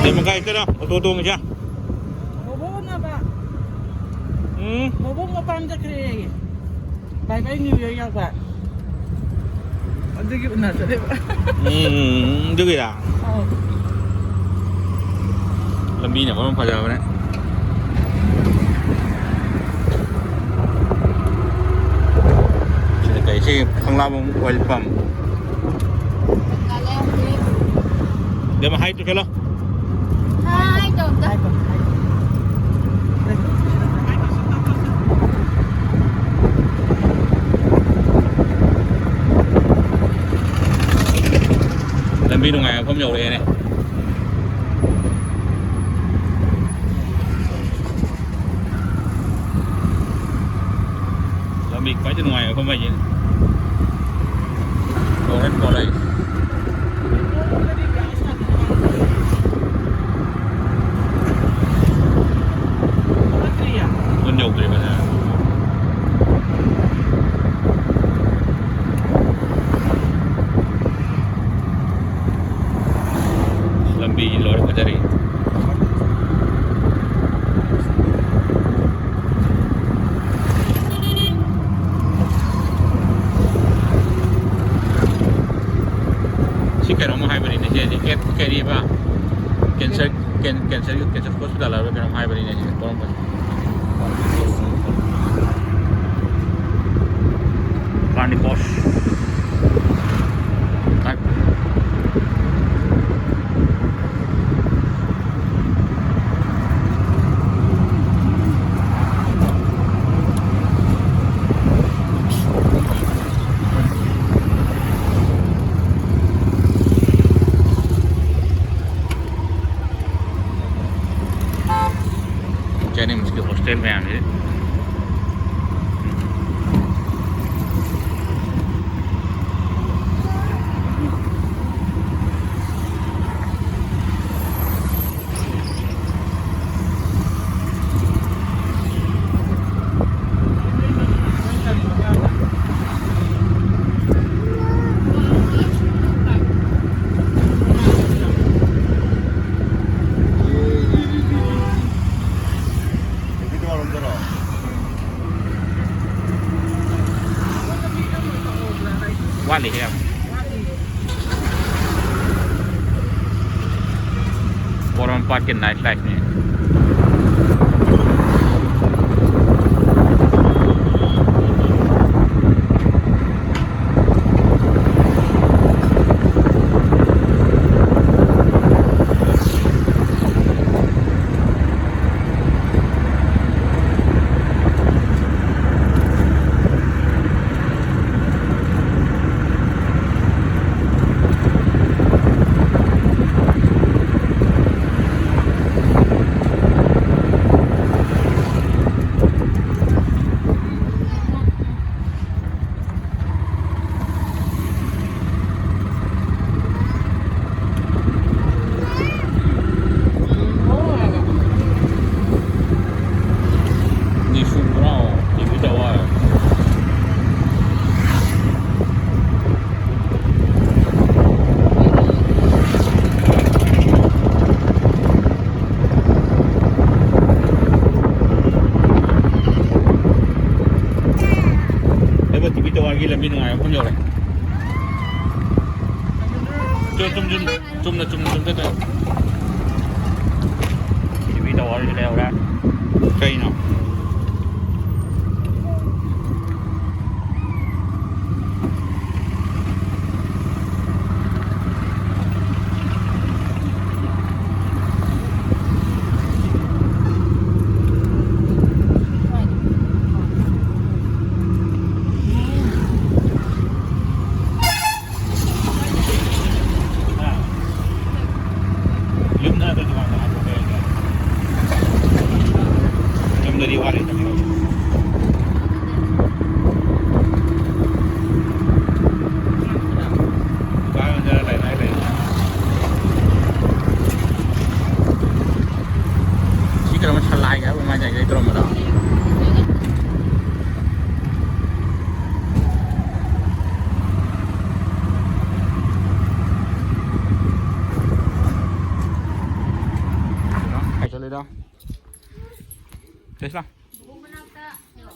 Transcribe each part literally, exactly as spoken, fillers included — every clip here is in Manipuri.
ꯀꯩ ꯃꯈꯥꯏ ꯆꯠꯂꯣ ꯑꯣꯇꯣ ꯇꯣꯡꯉꯤꯁꯦ? ꯕꯣꯕꯣꯛ ꯎꯅꯕ꯫ ꯎꯝ꯫ ꯕꯣꯕꯣꯛ ꯃꯄꯥꯝ ꯆꯠꯈ꯭ꯔꯦꯌꯦ꯫ ꯕꯥꯏ ꯕꯥꯏ ꯅ꯭ꯌꯨ ꯌꯔ ꯌꯥꯎꯕ꯫ ꯑꯗꯨꯒꯤ ꯎꯅ ꯆꯠꯂꯦꯕ꯫ ꯎꯝ, ꯑꯗꯨꯒꯤꯔꯥ? ꯑꯧ꯫ ꯂꯝꯕꯤꯅ ꯃꯔꯣꯟ ꯐꯖꯕꯅꯦ꯫ ꯁꯤꯅ ꯀꯩ? ꯁꯤ ꯈꯪꯂꯥꯕꯨꯡ ꯑꯣꯏꯜ ꯄꯝ꯫ ꯀꯩꯅꯣ ꯍꯥꯏ ꯇꯨ ꯀꯩꯅꯣ? ꯍꯥꯏ ꯇꯧꯗ꯫ ꯂꯝꯕꯤ ꯅꯨꯡꯉꯥꯏꯕ ꯃꯐꯝ ꯌꯧꯔꯛꯑꯦꯅꯦ꯫ ꯂꯝꯕꯤ ꯈ꯭ꯋꯥꯏꯗꯩ ꯅꯨꯡꯉꯥꯏꯕ ꯃꯐꯝ ꯍꯥꯏꯁꯦ ꯒꯣꯜꯗꯟ ꯀꯣꯂꯦꯖ꯫ ꯌꯧꯗ꯭ꯔꯤꯕꯅꯦ꯫ ꯂꯝꯕꯤ ꯂꯣꯏ ꯐꯖꯔꯤ꯫ ꯁꯤ ꯀꯩꯅꯣꯝ ꯍꯥꯏꯕꯅꯤꯅꯦ, ꯁꯤ ꯀꯔꯤꯕ? ꯀꯦꯟꯁꯔ, ꯀꯦꯟ-, ꯀꯦꯟꯁꯔꯒꯤ, ꯀꯦꯟꯁꯔ ꯍꯣꯁꯄꯤꯇꯥꯜ ꯍꯥꯏꯕ꯭ꯔꯥ ꯀꯩꯅꯣꯝ ꯍꯥꯏꯕꯅꯤꯅꯦ, ꯁꯤ ꯀꯔꯝꯕ? ꯀꯥꯔꯅꯤꯀꯣꯁ꯫ ꯖꯦꯅꯤꯝꯁꯀꯤ ꯍꯣꯁꯇꯦꯜ ꯃꯌꯥꯝꯁꯤ꯫ ꯆꯠꯂꯤꯍꯦ꯫ ꯄꯣꯔꯣꯝꯄꯥꯠꯀꯤ night life ꯅꯤ꯫ ꯑꯦꯕ ꯇꯤ ꯚꯤ ꯇꯥꯋꯔꯒꯤ ꯂꯝꯕꯤ ꯅꯨꯡꯉꯥꯏꯕ ꯃꯐꯝ ꯌꯧꯔꯦ꯫ ꯆꯨꯝ, ꯆꯨꯝ, ꯆꯨꯝ, ꯆꯨꯝꯅ, ꯆꯨꯝꯅ, ꯆꯨꯝꯅ ꯆꯠꯇꯣꯏꯅꯦ꯫ ꯇꯤ ꯚꯤ ꯇꯥꯋꯔꯁꯨ ꯂꯩꯍꯧꯔꯦ꯫ ꯀꯩꯅꯣ? ꯌꯨꯝꯗ ꯅꯠꯇ꯭ꯔꯗꯤ ꯃꯥ ꯀꯃꯥꯏꯅ ꯊꯣꯛꯄ ꯌꯥꯏꯒꯦ? ꯌꯨꯝꯗꯗꯤ ꯋꯥꯠꯂꯤꯗꯅ꯫ ꯀꯥꯏ ꯌꯣꯟꯖꯔ ꯂꯩ, ꯂꯩ, ꯂꯩ꯫ ꯁꯤ ꯀꯩꯅꯣ ꯁꯂꯥꯏꯒ ꯍꯥꯏꯕ ꯀꯃꯥꯏꯅ ꯇꯧꯔꯤꯅꯣ ꯇꯧꯔꯝꯕꯗꯣ? ꯀꯩ ꯆꯠꯂꯤꯗ? ꯀꯩꯁꯂꯥ? ꯕꯨꯕꯣꯛ ꯃꯅꯥꯛꯇ꯫ ꯍꯦꯜꯂꯣ꯫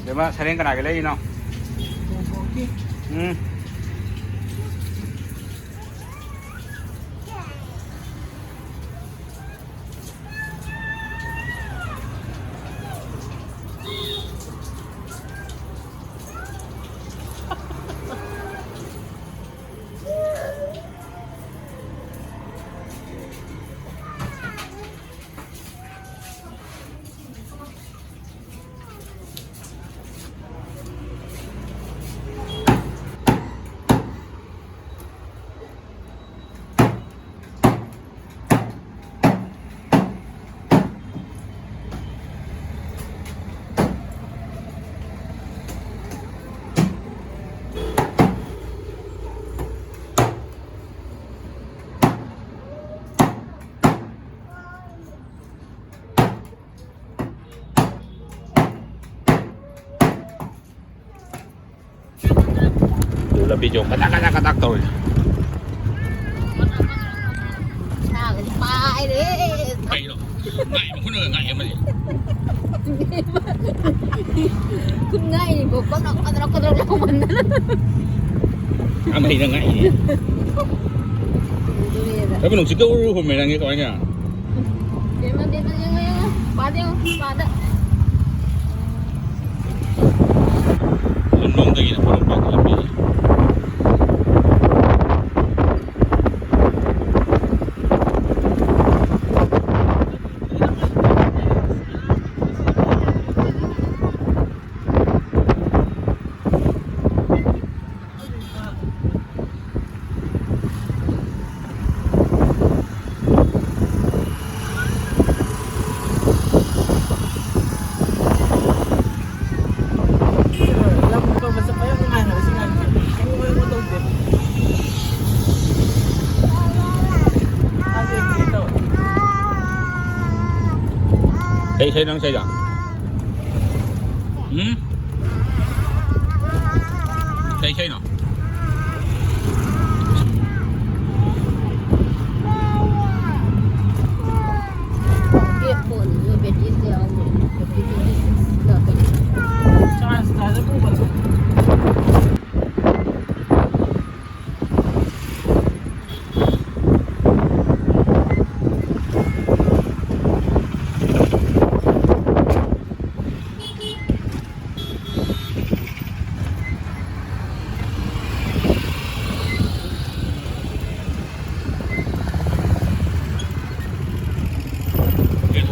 ꯕꯦꯝꯃ, ꯁꯔꯦꯡ ꯀꯅꯥꯒꯤ ꯂꯩꯔꯤꯅꯣ? ꯇꯣꯝꯄꯣꯛꯀꯤ꯫ ꯎꯝ꯫ ꯑꯗꯨ ꯂꯝꯕꯤꯁꯦ ꯀꯗꯥꯛ ꯀꯗꯥꯛ ꯀꯗꯥꯛ ꯇꯧꯔꯤ꯫ ꯁꯥꯒꯗꯤ ꯄꯥꯏꯔꯦ꯫ ꯀꯩꯅꯣ? ꯉꯥꯏ ꯃꯈꯨꯟꯒ ꯉꯥꯏ ꯑꯃꯅꯤ꯫ ꯈꯨꯠ ꯉꯥꯏꯔꯤꯕꯣ, ꯀꯗ꯭ꯔꯣꯛ ꯀꯗ꯭ꯔꯣꯛ ꯀꯗ꯭ꯔꯣꯛ ꯂꯥꯎꯃꯟꯗꯅ꯫ ꯑꯃ ꯍꯩꯅ ꯉꯥꯏꯅꯦ꯫ ꯑꯗꯨꯅꯦꯕ꯫ ꯑꯩꯕꯨ ꯅꯨꯡꯁꯤꯠꯀ ꯎꯔꯨ ꯍꯨꯝꯃꯦ ꯅꯪꯒꯤ ꯀꯃꯥꯏꯅ? ꯕꯦꯝꯃ, ꯕꯦꯝꯃ, ꯌꯦꯡꯉꯣ, ꯌꯦꯡꯉꯣ꯫ ꯄꯥꯗ ꯌꯦꯡꯉꯣ, ꯄꯥꯗ꯫ ꯂꯝꯂꯣꯡꯗꯒꯤꯅ ꯄꯣꯔꯣꯝꯄꯥꯠꯀꯤ ꯂꯝꯕꯤꯁꯦ꯫ ꯂꯝ ꯀꯣꯏꯕ ꯆꯠꯄ ꯌꯥꯝ ꯅꯨꯡꯉꯥꯏ ꯍꯥꯏꯕ ꯁꯤ ꯉꯥꯏꯔꯤꯁꯦ꯫ ꯃꯑꯣꯡ ꯃꯑꯣꯡ ꯇꯧꯗꯦ꯫ ꯀꯩ ꯏꯁꯩꯅꯣ ꯅꯪ ꯁꯛꯏꯗꯣ? ꯎꯝ? ꯀꯩ ꯏꯁꯩꯅꯣ? ꯕꯦꯒ ꯐꯣꯟꯗꯨꯁꯨ ꯕꯦꯇ꯭ꯔꯤ ꯑꯝꯇ ꯌꯥꯎꯗ꯭ꯔꯦ꯫ ꯕꯦꯇ꯭ꯔꯤꯗꯨꯗꯤ ꯌꯥꯗ꯭ꯔꯦ꯫ ꯆꯥꯔꯖ ꯇꯥꯖ ꯄꯨꯕꯗꯣ꯫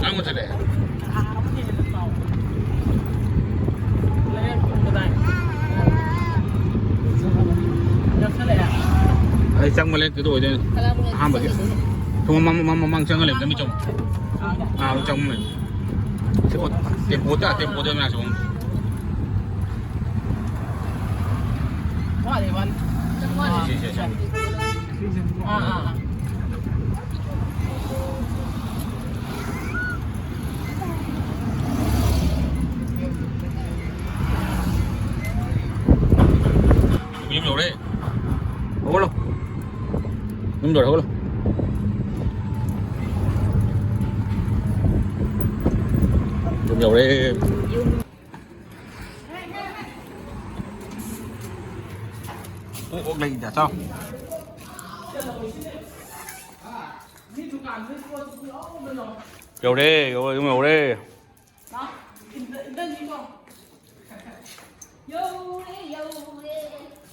ꯀꯥꯡꯕ ꯆꯠꯂꯦ꯫ ꯑꯩ ꯆꯪꯕ ꯂꯦꯞꯇꯨꯗ ꯑꯣꯏꯗꯣꯏꯅꯦ꯫ ꯑꯍꯥꯟꯕꯒꯤ꯫ ꯊꯣꯡ ꯃꯃꯥꯡ, ꯃꯃꯥꯡ, ꯃꯃꯥꯡ ꯆꯪꯉ ꯂꯩꯕꯗ ꯃꯤ ꯆꯪꯉꯣ꯫ ꯑꯥ, ꯆꯪꯉꯣ꯫ ꯇꯦꯝꯄꯣ ꯇꯥ-, ꯇꯦꯝꯄꯣꯗ ꯃꯌꯥꯝ ꯆꯪꯉꯣ꯫ ꯋꯥꯠꯂꯤ, ꯋꯥꯠꯂꯤ꯫ ꯁꯤ, ꯁꯤ, ꯁꯤ, ꯁꯤ꯫ ꯑꯥ, ꯑꯥ, ꯑꯥ꯫ ꯌꯨꯝ ꯌꯧꯔꯦ꯫ ꯍꯧꯒꯠꯂꯣ꯫ ꯌꯨꯝ ꯌꯧꯔꯦ, ꯍꯧꯒꯠꯂꯣ꯫ ꯌꯨꯝ ꯌꯧꯔꯦ꯫ ꯑꯣꯛ, ꯑꯣꯛ ꯂꯩꯗ, ꯆꯥꯎ꯫ ꯌꯧꯔꯦ, ꯌꯧꯔꯦ, ꯌꯨꯝ ꯌꯧꯔꯦ꯫ ꯌꯧꯔꯦ, ꯌꯧꯔꯦ꯫